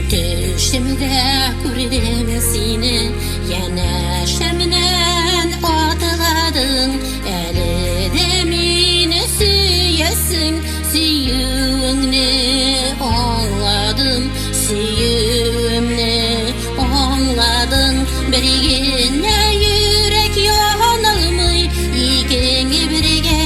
Төшемдә күрдем сине, янәшәмнән атладың. Әле дә мине сөясең, сөюеңне аңладым, сөюемне аңладың. Бер генә йөрәк яналмый, икең бергә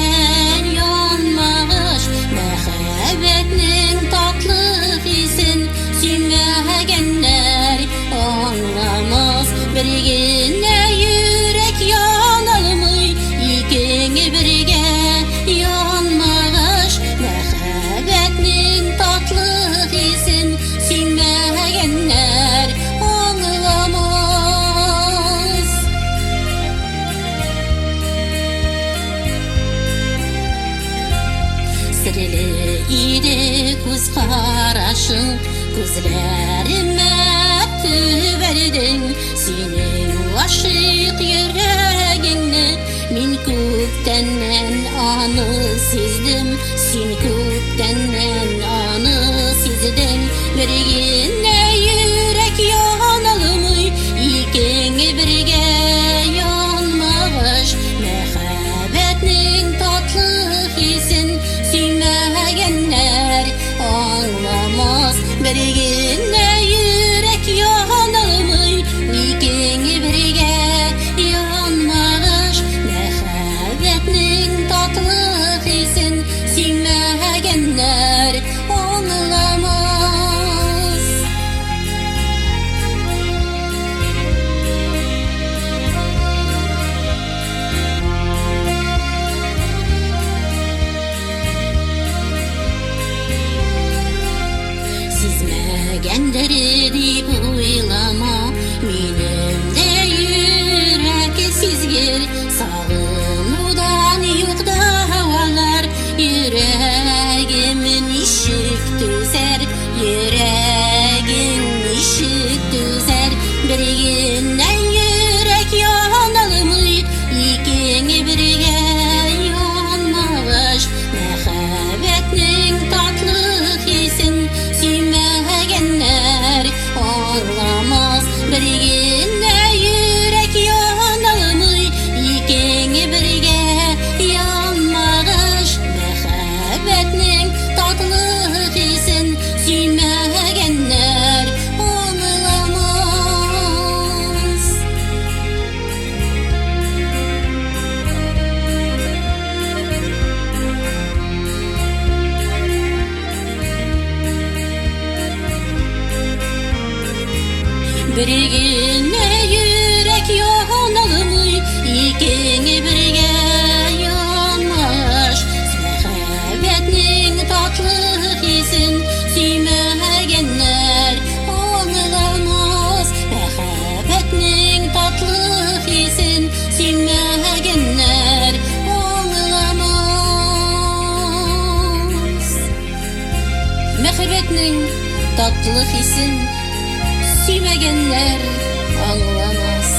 янмагач, мәхәббәтнең татлы хисен сөймәгәннәр аңламас. Бер генә йөрәк яналмый, икең бергә янмагач, мәхәббәтнең татлы хисен сөймәгәннәр аңламас. Серле иде күз карашың, күзләремә төбәлдең. Синең гашыйк йөрәгеңне мин күптәннән аны сиздем. Син күптәннән аны сиздең. Бер генә йөрәк яналмый, икең бергә янмагач, мәхәббәтнең татлы хисен сөймәгәннәр аңламас. Бер генә йөрәк яналмый, икең бергә янмагач, мәхәббәтнең татлы хисен сөймәгәннәр аңламас. Сизмәгәндер дип уйлама, минем дә йөрәк сизгер. Сагынудан юк дәвалар, йөрәгем ничек түзәр, йөрәгең ничек түзәр. Бер генә йөрәк яналмый, икең бергә янмагач, мәхәббәтнең татлы хисен сөймәгәннәр аңламас. Бер генә йөрәк яналмый, икең бергә янмагач, мәхәббәтнең татлы хисен сөймәгәннәр аңламас. Бер генә йөрәк яналмый, икең бергә янмагач, мәхәббәтнең татлы хисен сөймәгәннәр аңламас. Мәхәббәтнең татлы хисен сөймәгәннәр аңламас. Мәхәббәтнең татлы хисен сөймәгәннәр аңламас.